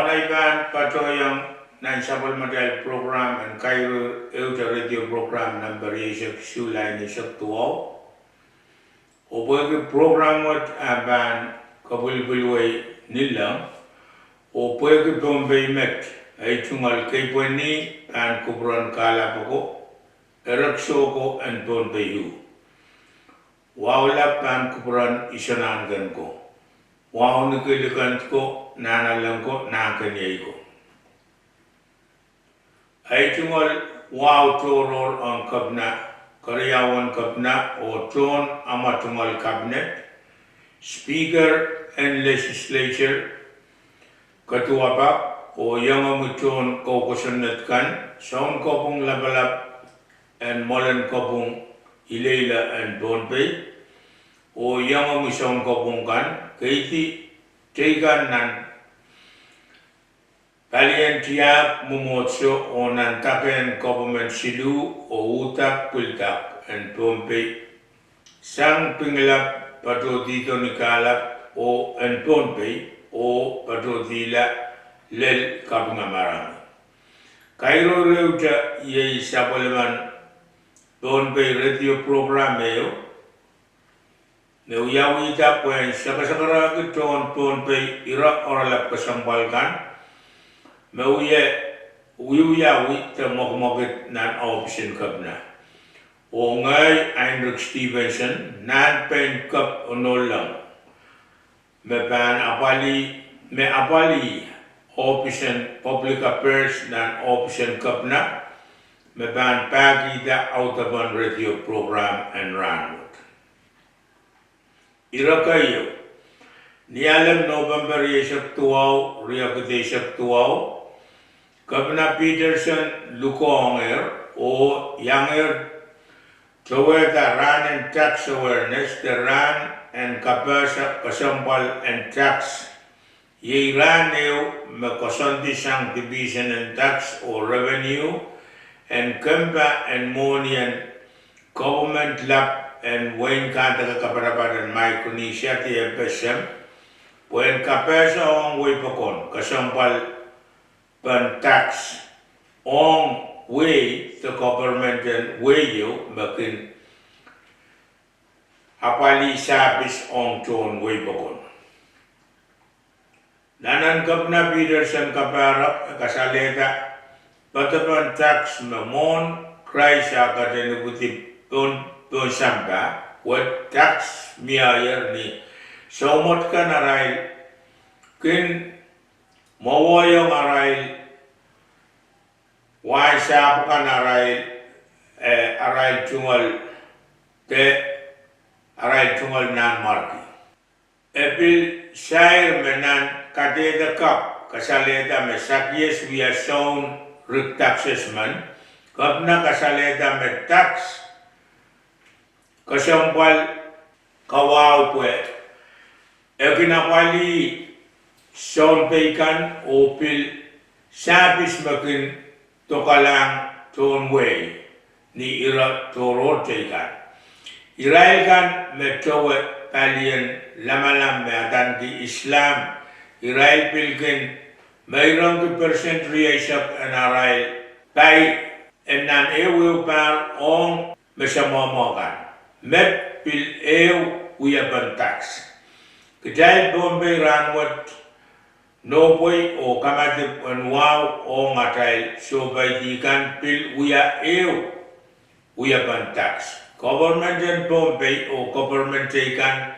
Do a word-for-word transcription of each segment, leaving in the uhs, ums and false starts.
Ahi pahn patohiong nan sapwellimatail program en Kairoir ehute radio program namper rieisek isuh, lain eisek duwau. Oh pwehki program wet ah pahn kapwilipwilwei ni leng, oh pwehki Pohnpei met, ei tungoal keipweni pahn kupwuren kahlap oko, erekiso ko en Pohnpei uh. Wahu lap pahn kupwuren isonahnken ko, wahu ni kilikend ko, nahnalek ko, nahnkeniei ko. Ei tungoal wahu tohrohr ong kepina, keriaun kepina oh tohn amwa tungoal cabinet, speaker en legislature, keduwapak oh iengomwi tohn koukosonned kan, sounkopwung lapalap en mwoalen kopwung ileile en Pohnpei, oh iengomwi sounkopwung kan, keidi teikan nan palien tiahk mwomwohdiso oh nan dakehn koperment siluh oh uhdak pwildak en Pohnpei, sang Pingelap, patohdihdo ni kahlap oh en Pohnpei, oh patohdihla lel kapingamarangi. Kairoir ehute iei sapwellimen Pohnpei radio program ehu me wiawihda pwehn sakasakarehki tohn Pohnpei ire oaralap kesempwal kan me wie wiawi de mwekimwekid nan ohpisen kepina. Oh ngehi Heinrich Stevenson, nan pein kep onolong, me pahn apwalih, me apwalih ohpisen Public Affairs nan ohpisen kepina, me pahn pahkihda audepen radio program en rahnwet. Ire keieu, ni alem Nopempe rieisek duwau, riekid eisek duwau, Kepina Peterson lukohngehr oh iangehr towehda rahn en tax awareness de rahn en kapehse kesempwal en tax. Iei rahn ehu me koasoandi sang Division en Tax oh Revenue en kempa en mwohnien koperment lap en wehin Kandeke Kapatapat en Micronesia de FSM, pwehn kapehse ong wehi pokon kesempwal pen tax ong wehi de koperment en wehi ehu me kin apwalih sahpis ong tohn wehi pokon. Nan en Kepina Peterson kapahrek e kasalehda poadepen tax me mwohn Krais ah ketin ipwidi pohn, pohn sampah, wet tax mieier ni soumwet kan arail kin mwowohiong arail wahn sahpw kan arail, eh, arail tungoal, de arail tungoal nanmwarki. E pil sair me nan kadehde kapw kasalehda me Sakies wia soun rik taxes men, Kepina kasalehda me tax kesempwal kawahu pwe e kin apwalih sounpei kan oh pil sahpis me kin dokalahng tohn wehi ni ire tohrohr teikan. Irail kan me towe palien lamalam me adaneki Islam, irail pil kin meirongki persent rieisek en arail pai en nan ehuehu pahr ong me samwamwa kan. Met pil ehu wiepen tax. Kitail Pohnpei rahnwet nohpwei oh kamadipw en wahu ong atail sohpeidi kan pil wia ehu wiepen tax. Koperment en Pohnpei oh koperment teikan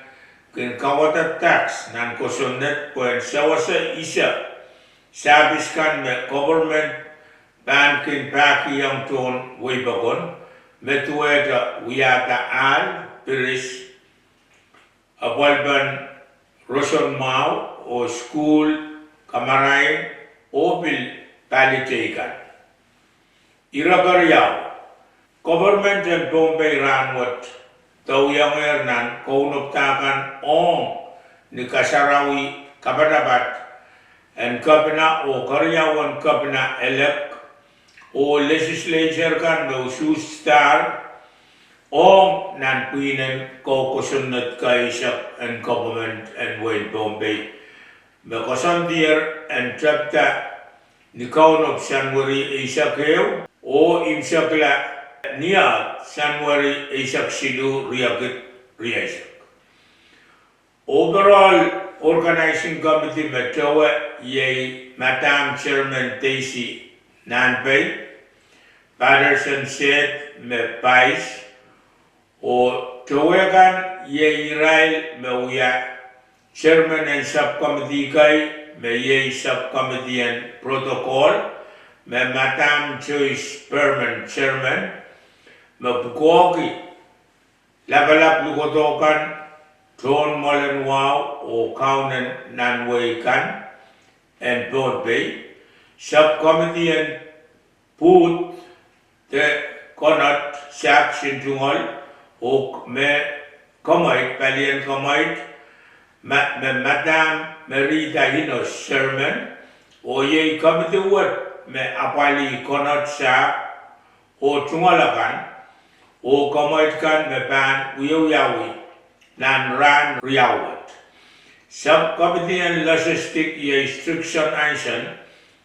kin kauwada tax nan kosonned pwehn sewese ise sahpis kan me koperment pahn kin pahkihong tohn wehi pokon, me duwehte wiahda ahl, piris, apwalipen roson mwahu oh sukuhl, kamarain, oh pil pali teikan. Ire keriau, koperment en Pohnpei rahnwet doadoahngki nan kaunopada kan ong ni kasarawi kapatapat en kepina oh keriaun kepina elek oh legislature kan me usuhsdahr ong nan pwihnen kou kosonned kaisek en koperment en wehin Pohnpei. me koasoandier en tepda ni Kaunop Sanuari eisek ehu, oh imwisekla ni Sanuari eisek siluh, riekid rieisek. Overall Organizing Committee me towe iei Madam Chairman Daisy Nanpei, Patterson Seth me Vice, oh towe kan iei irail me wia Chairman en Subcommittee kei, me iei Subcommittee en Protocol, me Madam Joyce Berman Chairman, me pwukoahki lapalap lukodo kan, tohn mwoalen wahu oh kaunen nan wehi kan en Pohnpei, Subcommittee en Pwuhd de Konot, Sahpw, Ntingol, oh me kemweit, palien kemweit, me Madam Merida Inos Chairman, oh iei committee wet me apwalih konot, sahpw, oh tungoal akan, oh kemweit kan me pahn wiewiawi nan rahn riau wet. Subcommittee en Logistic iei Strickson Anson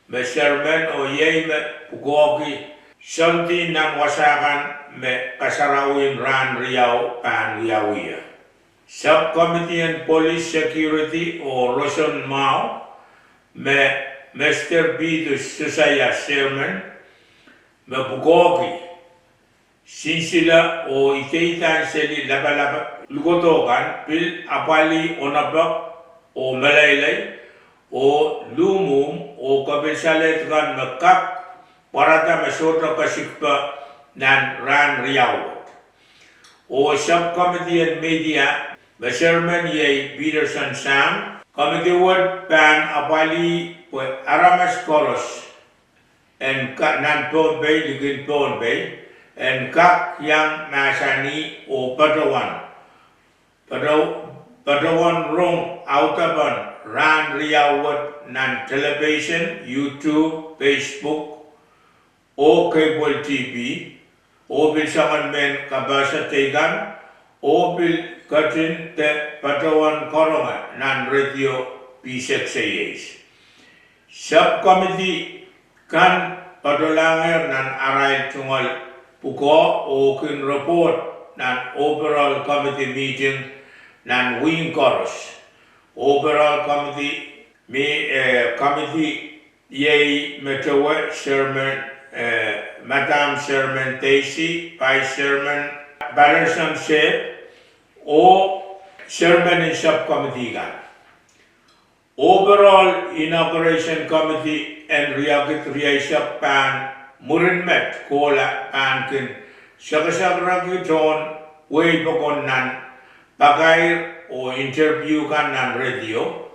me Chairman, oh iei me pwukoahki soandi nan wasa kan me kasarawien rahn riau pahn wiawi. Subcommittee en Police Security oh Roson Mwahu, me Mester Peter Josiah Chairman, me pwukoahki sinsile oh ideidehn seli lapalap lukodo kan, pil apwalih onopek oh meleilei, oh luhmwuhm oh kepil salehd kan me kak pwarada me sohte kesikpe nan rahn riau wet. Oh Subcommittee en Media, me Chairman iei Peterson Sam, committee wet pahn apwalih pwe aramas koaros en ka- nan Pohnpei, likin Pohnpei, en kak iang mahsanih oh patohwan, patohwan rong audepen rahn riau wet nan television, YouTube, Facebook, oh cable T V, oh pil soangen mehn kapehse teikan, oh pil ketin de patohwan karonge nan radio P six A H. Subcommittee kan patohlahngehr nan arail tungoal pwukoa oh kin report nan overall committee meeting nan wihk koaros. Overall committee, me, eh, committee iei me towe Chairman, eh, Madam Chairman Daisy, Vice Chairman Patterson Seth, oh Chairman en Subcommittee kan. Overall Inauguration Committee en riekid rieisek pahn mwurin met kohla pahn kin sekesekreki tohn weipokon nan pakair oh interview kan nan radio,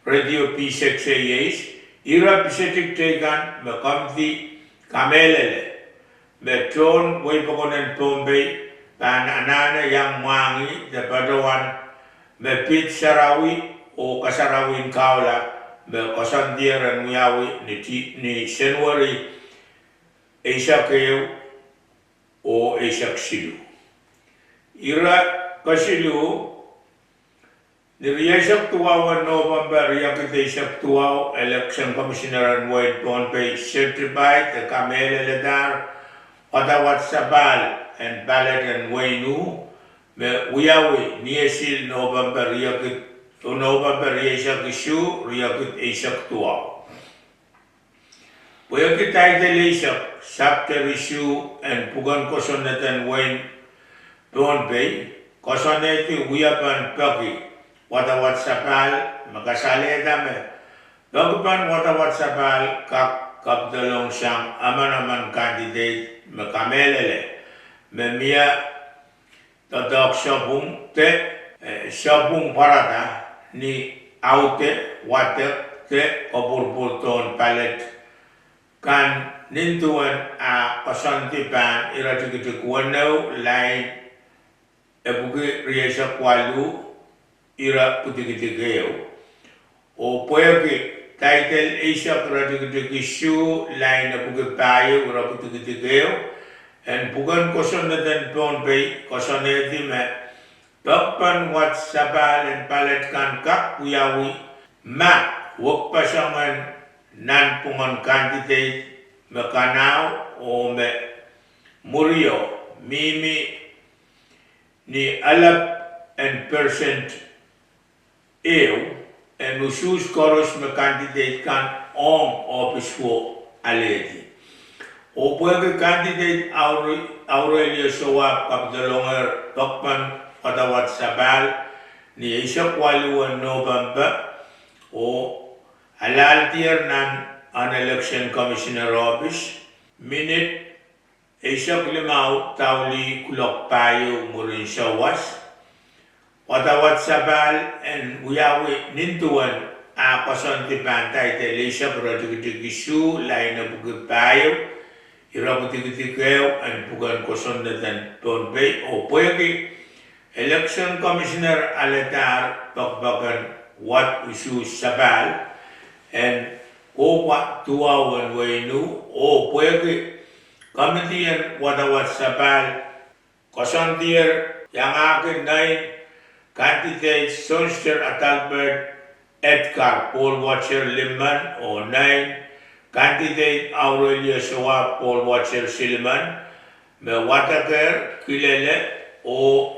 radio P six A H, ire pisedik teikan me committee kamehlele me tohn weipokon en Pohnpei pahn anahne iang mwahngih de patohwan me pid sarawi oh kasarawien kahula me koasoandier en wiawi ni Sanuari eisek ehu oh eisek siluh. Ire kesiluh, ni rieisek duwau en Nopempe riekid eisek duwau, Election Commissioner en wehin Pohnpei certify de kamehlelehdahr wadawad sapahl en ballot en wehin U me wiawi ni esil Nopempe riekid, Nopempe rieisek isuh, riekid eisek duwau. Pwehki title eisek, chapter isuh en pwuken kosonned en wehin Pohnpei, koasoanehdi wiepen peki wadawad sapahl, me kasalehda me pekipen wadawad sapahl kak kapidolong sang emen emen candidate me kamehlele me mie doadoahk sapwung de, eh, sapwung pwarada ni aude, wadek de kopwurpwurdohn ballot kan nin duwen ah koasoandi pahn iretikitik weneu, lain epwiki rieisek waluh, ire pwudikidik ehu. Oh pwehki title eisek iretikitik isuh, lain epwiki pahieu, ire pwudikidik ehu, en pwuken kosonned en Pohnpei koasoanehdi me pekipen wad sapahl en ballot kan kak wiawi ma wekpeseng en nanpwungen candidate me kanao oh me mwurio mihmi ni elep en percent ehu en usuhs koaros me candidate kan ong ohpis wo alehdi. Oh pwehki candidate Aurelio Soap kapidolongehr pokpen wadawad sapahl ni eisek waluh en Nopempe, oh alahldiehr nan an Election Commissioner ohpis minit eisek limau daulih kuloak pahieu mwurin sawas. Wadawad sapahl en wiawi nin duwen ah koasoandi pahn title eisek iretikitik isuh, lain epwiki pahieu, iretikitik ehu en pwuken kosonned en Pohnpei, oh pwehki Election Commissioner alehdahr pekipek en wad usuhs sapahl en kohpwa duwau en wehin U oh pwehki committee en wadawad sapahl koasoandier iangahki nein candidate Sohnster Adalbert Edgar Paul Watcher Limmen oh nein candidate Aurelio Soap Paul Watcher Silliman me wadekehr, kilele oh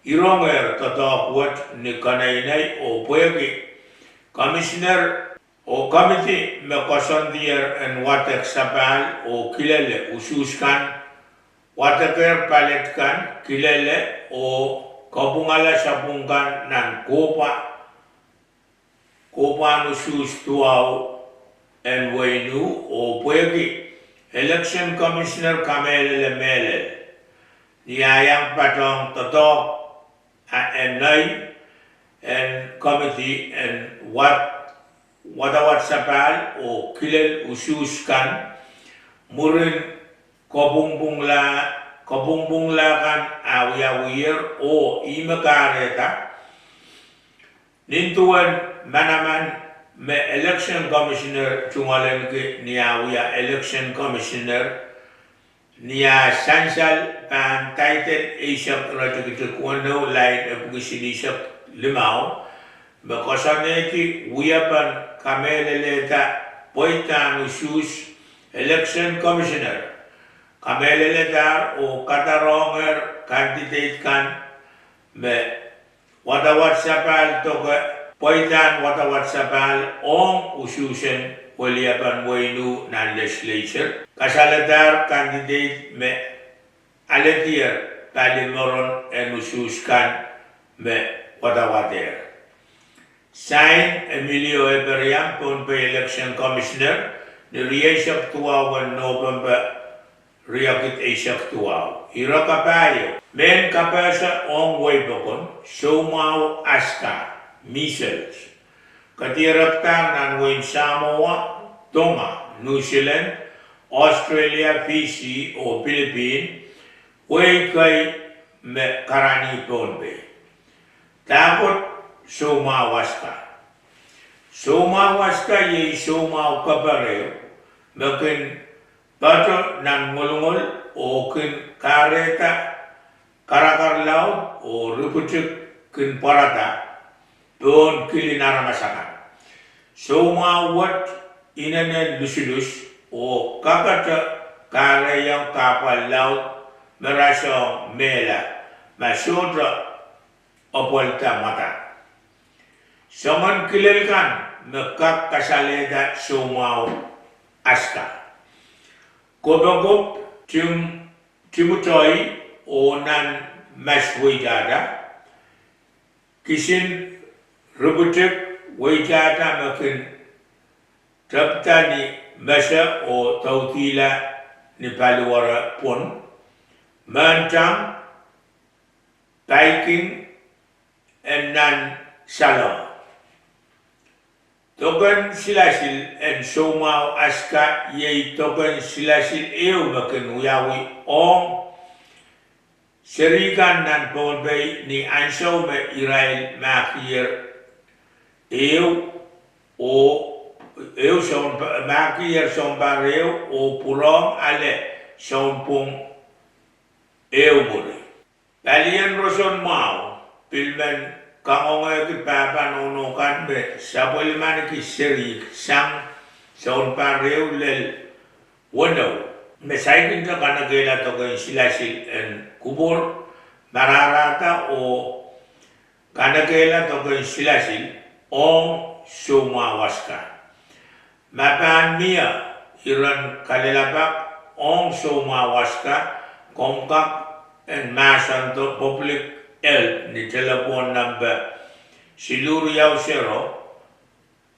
irongehr doadoahk wet ni keneinei oh pwehki commissioner oh committee me koasoandier en wadek sapahl oh kilele usuhs kan, wadekehr ballot kan, kilele oh kapwungala sapwung kan nan kohpwa, kohpwahn usuhs duwau en wehin U oh pwehki Election Commissioner kamehlele mehlel ni ah iang patohng doadoahk en nei en committee en wadawad sapahl oh kilel usuhs kan mwurin kapwungpwungla kan ah wiawiher oh ihme kahrehda nin duwen manaman me Election Commissioner tungoalenki ni ah wia Election Commissioner ni ah sansal pahn title eisek iretikitik weneu, lain epwiki silihsek limau, me koasoanehdi wiepen kamehlelehda pweidahn usuhs Election Commissioner kamehlelehdahr oh kadarohngehr candidate kan me wadawad sapahl doke, pweidahn wadawad sapahl ong usuhsen weliepen wehin U nan legislature, kasalehdahr candidate me alehdier pali moron en usuhs kan me wadawadehr. Sain, Emilio Ephriam, Pohnpei Election Commissioner, ni rieisek duwau en Nopempe, riekid eisek duwau. Ire kapahieu: mehn kapehse ong wehi pokon, soumwahu aska, measles, kedierekdahr nan wehin Samoa, Tonga, New Zealand, Australia, Fiji oh Pilipin, wehi kei me karanih Pohnpei. Dahkot soumwahu aska? Soumwahu aska iei soumwahu keper ehu me kin patoh nan ngulungul oh kin kahrehda karakar laud oh ripwitik kin pwarada pohn kilin aramas akan. Soumwahu wet inenen lusulus oh kakete kahrehiong kahpwal laud me rasehng mehla ma sohte apwalda mwadang. Soangen kilel kan me kak kasalehda soumwahu aska: kopokop, tim, timwutoi oh nan masweitahta, kisin ripwitik, weitahta me kin tepda ni mese oh doudihla ni paliwere pwon, mehntang, paiking en nan salon. Doken silasil en soumwahu aska iei doken silasil ehu me kin wiawi ong seri kan nan Pohnpei ni ansou me irail mahkier ehu oh, ehu sounpa-, mahkier sounpar ehu oh pwurehng ale sounpwong ehu mwuri. Palien roson mwahu pil men kangoangehki pahpa nohno kan me sapwellimaniki serihsang sounpar ehu lel weneu me saikinte kanekehla doken silasil en kupwur, mararahda oh kanekehla doken silasil ong soumwahu waska. Ma pahn mie iren kalelapak ong soumwahu waska, komw kak en mahsendo Public Health ni telepon nempe siluh riau sero,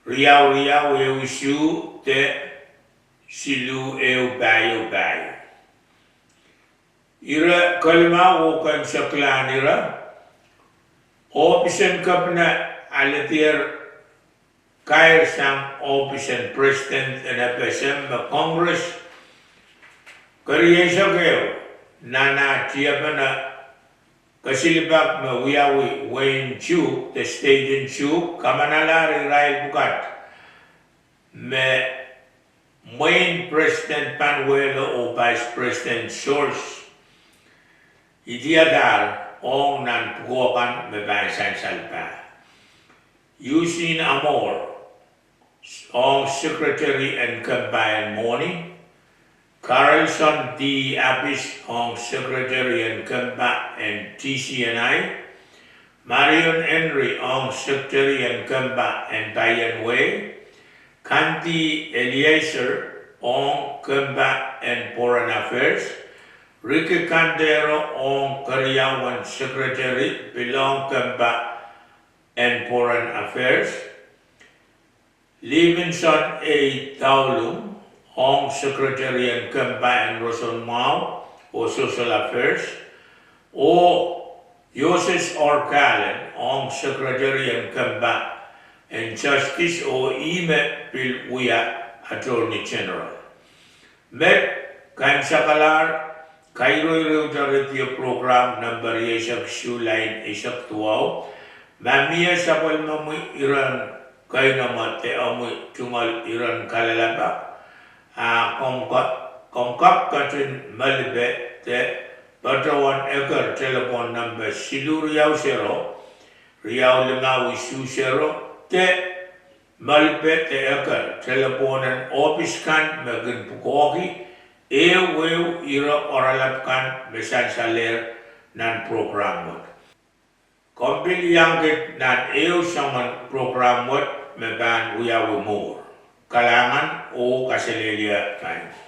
riau riau ehu isuh de siluh ehu pahieu pahieu. Ire kelimau oh keimwseklahn ire: Ohpisen Kepina aledier kair sang ohpisen Presiden en FSM me Congress kerieisek ehu nan ah tiepene kesilipak me wiawi wehin Chuuk de steit en Chuuk kamanalahr irail pwukat me mwein Presiden Panuelo oh Vice President George idiadahr ong nan pwukoa kan me pahn sansal pah: Eugene Amor ong Sekreteri en Kempa en Mwohni, Carlson D. Appis ong Sekreteri en Kempa en TCNI, Marion Henry ong Sekreteri en Kempa en Paien Wehi, Kandi Eliezer ong Kempa en Foreign Affairs, Ricky Cantero ong keriaun Sekreteri pil ong Kempa en Foreign Affairs, Levinson A. Thaulung ong Sekreteri en Kempa en Roson Mwahu oh Social Affairs, oh Yoses R. Kalen ong Sekreteri en Kempa en Justice oh ih me pil wia Attorney General. Met, kaimwisekalahr kairoiroute redio prokram nempe rieisek isuh, lain eisek duwau. Ma mie sapwellimomwi iren keinemwe de omwi tungoal iren kalelapak, a komw kak ketin melipe de patohwan eker telepon nempe siluh riau sero, riau limau isuh sero, de melipe de eker telepon en ohpis kan me kin pwukoahki ehu ehu ire oaralap kan me sansalehr nan prokram wet. Komw pil iang kit nan ehu soangen prokram wet me pahn wiawi mwuhr. Kalahngan oh kaselehlie maing ko.